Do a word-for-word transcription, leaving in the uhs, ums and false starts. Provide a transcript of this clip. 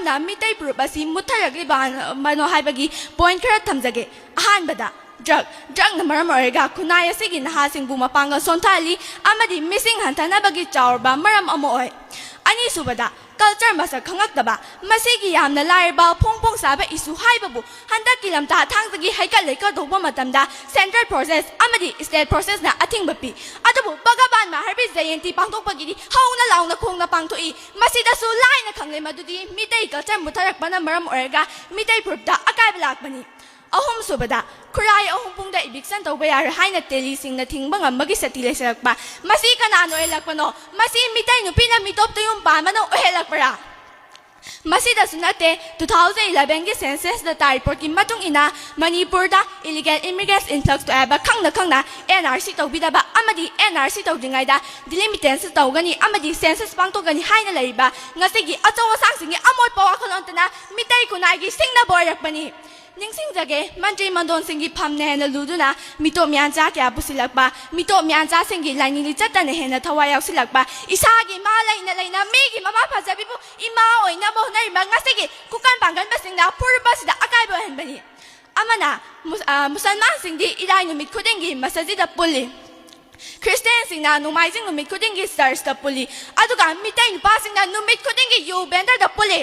ꯅ ꯃꯤꯇꯩ ꯐꯨꯔꯨꯞ ꯑꯁꯤ ꯃꯨꯠꯊꯔꯛꯂꯤꯕꯅꯣ ꯍꯥꯏꯕꯒꯤ ꯄꯣꯏꯟꯠ ꯈꯔ ꯊꯝꯖꯒꯦ꯫ ꯑꯍꯥꯟꯕꯗ, ꯗ꯭ꯔꯒ꯫ ꯗ꯭ꯔꯒꯅ ꯃꯔꯝ ꯑꯣꯏꯔꯒ ꯈꯨꯟꯅꯥꯏ ꯑꯁꯤꯒꯤ ꯅꯍꯥꯁꯤꯡꯕꯨ ꯃꯄꯥꯡꯒꯜ ꯁꯣꯟꯊꯍꯜꯂꯤ ꯑꯃꯗꯤ ꯃꯤꯁꯤꯡ ꯍꯟꯊꯅꯕꯒꯤ ꯆꯥꯎꯔꯕ ꯃꯔꯝ ꯑꯃ ꯑꯣꯏ꯫ ꯑꯅꯤꯁꯨꯕꯗ, ꯀꯜꯆꯔ ꯃꯁꯛ ꯈꯪꯉꯛꯇꯕ꯫ ꯃꯁꯤꯒꯤ ꯌꯥꯝꯅ ꯂꯥꯏꯔꯕ ꯐꯣꯡ ꯐꯣꯡ ꯁꯥꯕ ꯏꯁꯨ ꯍꯥꯏꯕꯕꯨ ꯍꯟꯗꯛꯀꯤ ꯂꯝꯇꯥ ꯊꯥꯡꯖꯒꯤ ꯍꯩꯀꯠ ꯂꯩꯀꯠ ꯇꯧꯕ ꯃꯇꯝꯗ ꯁꯦꯟꯇ꯭ꯔꯦꯜ ꯐꯣꯔꯁꯦꯁ ꯑꯃꯗꯤ ꯁ꯭ꯇꯦꯠ ꯐꯣꯔꯁꯦꯁꯅ ꯑꯊꯤꯡꯕ ꯄꯤ꯫ ꯑꯗꯨꯕꯨ ꯚꯒꯕꯥꯟ ꯃꯍꯥꯔꯕꯤꯔ ꯖꯌꯦꯟꯇꯤ ꯄꯥꯡꯊꯣꯛꯄꯒꯤꯗꯤ ꯍꯧꯅ ꯂꯥꯎꯅ ꯈꯣꯡꯅ ꯄꯥꯡꯊꯣꯛꯏ꯫ ꯃꯁꯤꯗꯁꯨ ꯂꯥꯏꯅ ꯈꯪꯂꯦ ꯃꯗꯨꯗꯤ ꯃꯤꯇꯩ ꯀꯜꯆꯔ ꯃꯨꯠꯊꯔꯛꯄꯅ ꯃꯔꯝ ꯑꯣꯏꯔꯒ ꯃꯤꯇꯩ ꯐꯨꯔꯨꯞꯇ ꯑꯀꯥꯏꯕ ꯂꯥꯛꯄꯅꯤ꯫ ꯑꯍꯨꯝꯁꯨꯕꯗ, ꯈꯨꯔꯥꯏ ꯑꯍꯨꯝ ꯄꯨꯡꯗ ꯏꯚꯤꯛꯁꯟ ꯇꯧꯕ ꯌꯥꯔꯣꯏ ꯍꯥꯏꯅ ꯇꯦꯂꯤꯁꯤꯡꯅ ꯊꯤꯡꯕ ꯉꯝꯕꯒꯤ ꯁꯛꯇꯤ ꯂꯩꯁꯤꯜꯂꯛꯄ꯫ ꯃꯁꯤ ꯀꯅꯥꯅ ꯑꯣꯏꯍꯜꯂꯛꯄꯅꯣ? ꯃꯁꯤ ꯃꯤꯇꯩ ꯅꯨꯄꯤꯅ ꯃꯤꯇꯣꯞꯇ ꯌꯨꯝ ꯄꯥꯟꯕꯅ ꯑꯣꯏꯍꯜꯂꯛꯄꯔꯥ? ꯃꯁꯤꯗꯁꯨ ꯅꯠꯇꯦ, two thousand eleven ꯒꯤ census data report ꯀꯤ ꯃꯇꯨꯡ ꯏꯟꯅ ꯃꯅꯤꯄꯨꯔꯗ illegal immigrants influx ꯊꯣꯛꯑꯦ ꯍꯥꯏꯕ ꯈꯪꯅ ꯈꯪꯅ N R C ꯇꯧꯕꯤꯗꯕ ꯑꯃꯗꯤ N R C ꯇꯧꯗ꯭ꯔꯤꯉꯩꯗ delimitation ꯇꯧꯒꯅꯤ ꯑꯃꯗꯤ census ꯄꯥꯡꯊꯣꯛꯀꯅꯤ ꯍꯥꯏꯅ ꯂꯩꯔꯤꯕ ꯉꯁꯤꯒꯤ ꯑꯆꯧ ꯑꯁꯥꯡꯁꯤꯡꯒꯤ ꯑꯃꯣꯠꯄ ꯋꯥꯈꯜꯂꯣꯟꯇꯅ ꯃꯤꯇꯩ ꯈꯨꯟꯅꯥꯏꯒꯤ ꯁꯤꯡꯅꯕ ꯑꯣꯏꯔꯛꯄꯅꯤ꯫ ꯅꯤꯡꯁꯤꯡꯖꯒꯦ, ꯃꯟꯇ꯭ꯔꯤ ꯃꯟꯗꯣꯟꯁꯤꯡꯒꯤ ꯐꯝꯅ ꯍꯦꯟꯅ ꯂꯨꯗꯨꯅ ꯃꯤꯇꯣꯞ ꯃꯤꯌꯥꯟꯆꯥ ꯀꯌꯥ ꯄꯨꯁꯤꯜꯂꯛꯄ, ꯃꯤꯇꯣꯞ ꯃꯤꯌꯥꯟꯆꯥꯁꯤꯡꯒꯤ ꯂꯥꯏꯅꯤꯡ ꯂꯤꯆꯠꯇꯅ ꯍꯦꯟꯅ ꯊꯋꯥꯏ ꯌꯥꯎꯁꯤꯜꯂꯛꯄ, ꯏꯁꯥꯒꯤ ꯃꯥ ꯂꯩꯅ ꯂꯩꯅ ꯃꯤꯒꯤ ꯃꯃꯥ ꯐꯖꯕꯤꯕꯨ ꯏꯃꯥ ꯑꯣꯏꯅꯕ ꯍꯣꯠꯅꯔꯤꯕ ꯉꯁꯤꯒꯤ ꯈꯨꯀꯟ ꯄꯥꯡꯒꯟꯕꯁꯤꯡꯅ ꯐꯨꯔꯨꯞ ꯑꯁꯤꯗ ꯑꯀꯥꯏꯕ ꯑꯣꯏꯍꯟꯕꯅꯤ꯫ ꯑꯃꯅ ꯃꯨꯁ-, ꯑ, ꯃꯨꯁꯜꯃꯥꯟꯁꯤꯡꯗꯤ ꯏꯔꯥꯏ ꯅꯨꯃꯤꯠ ꯈꯨꯗꯤꯡꯒꯤ ꯃꯁꯖꯤꯗ ꯄꯨꯜꯂꯤ꯫ ꯈ꯭ꯔꯤꯁꯇꯤꯌꯥꯟꯁꯤꯡꯅ ꯅꯣꯡꯃꯥꯏꯖꯤꯡ ꯅꯨꯃꯤꯠ ꯈꯨꯗꯤꯡꯒꯤ ꯆꯔꯆꯇ ꯄꯨꯜꯂꯤ꯫ ꯑꯗꯨꯒ ꯃꯤꯇꯩ ꯅꯨꯄꯥꯁꯤꯡꯅ ꯅꯨꯃꯤꯠ ꯈꯨꯗꯤꯡꯒꯤ ꯌꯨ ꯚꯦꯟꯗꯔꯗ ꯄꯨꯜꯂꯤ꯫